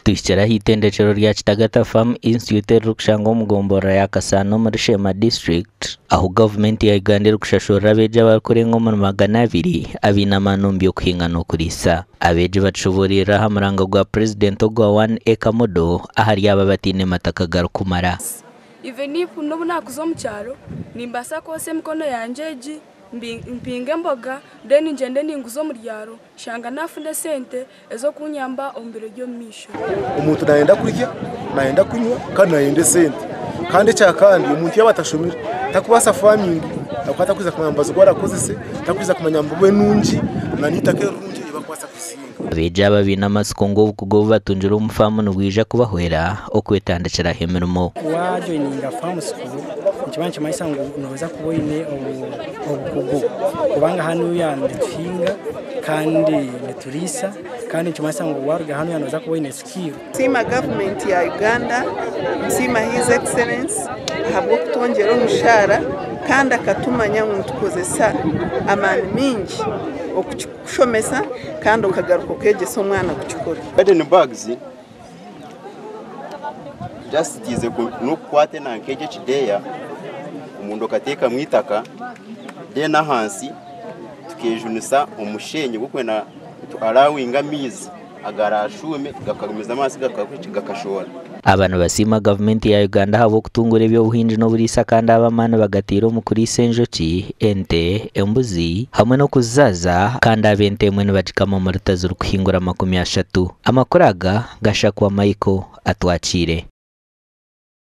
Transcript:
Tuhikire aha itendekyero rya Kitagata Farm Institute eririkushangwa omu gomborora ya Kasaana omuri Sheema District ahu gavumenti ya Uganda erikushashurira abeegi abarikurenga omuri 200 abaine amaani omu by'okuhinga n'okuriisa. Abeegi batushoboreire aha muranga gwa Purezidenti ogwa One Acre Model ahari abo abataine mataka garikumara. Even if n'obu naakuza omu kyaro, nimbaasa kwotsya emikono yangye egi, mpinge emboga, then ngyende ninguza omu ryaro, nshanga naafuna esente ez'okunyamba omu biro by'omumaisho. Omuntu nayenda kurya, nayenda kunywa kandi nayenda esente. Kandi ekyakandi omuntu yaaba atashomire takubaasa farming ahabw'okuba takwija kumanya mubazi ogu arakozese, takwija kumanya mbibo enungi n'eitaka erirungi eri barikubaasa kuzihinga. Abeegi aba baine amatsiko ngu obukugu obu batungire omu faamu nibwija kubahwera okwetandikiraho emirimo. Wajoyininga faamu school nikiba nikimanyisa ngu nooza kuba oine obukugu kubanga hanuya nituhinga kandi nituriisa kandi nikimanyisa ngu waruga hanuya nooza kuba oine skill. Nsiima gavumenti ya Uganda, nsiima His Excellence ahabw'okutwongyera omushaara kandi akatumanya ngu nitukozesa amaani maingi okukikushomesa kandi okagaruka okeegyesa omwana kukikora. Garden bags just tiize n'okukwata enanka egyo ekideeya omunda okateekamu eitaka then ahansi tukejunisa omushenyi gurikwenda tu allowinge amaizi agarashuume gakagumizamu ahansi gakashohora. Aba nibasiima gavumenti ya Uganda ahabw'okutungura eby'obuhingi n'oburiisa kandi ab'amaani bagateire omu kuriisa enjoki, ente, embuzi hamwe n'okuzizaaza kandi ab'ente emwe nibagikama omu rita zirikuhingura 30. Amakuru aga Gashakwa Michael atwakiire.